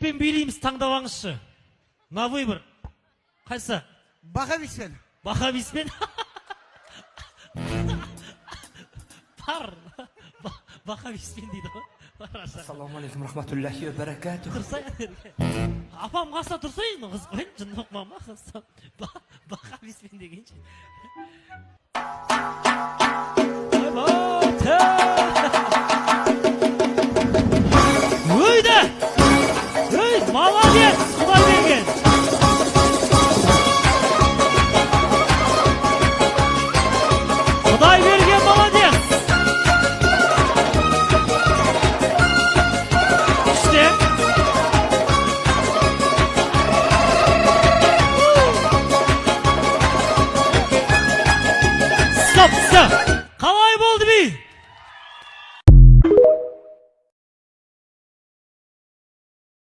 Пен билейміз, таңдап алыңызшы. На выбор. Қайсысы? Бахависпен. Бахависпен? Бар. Бахависпен дейді ғой. Бар ар. Ассалаумағалейкум рахматуллахи ва баракатух. Тұрсай. Апам қасына тұрсай, енді қыз қояйын, жын оқымама. Бахависпен дегенше. Ойбай.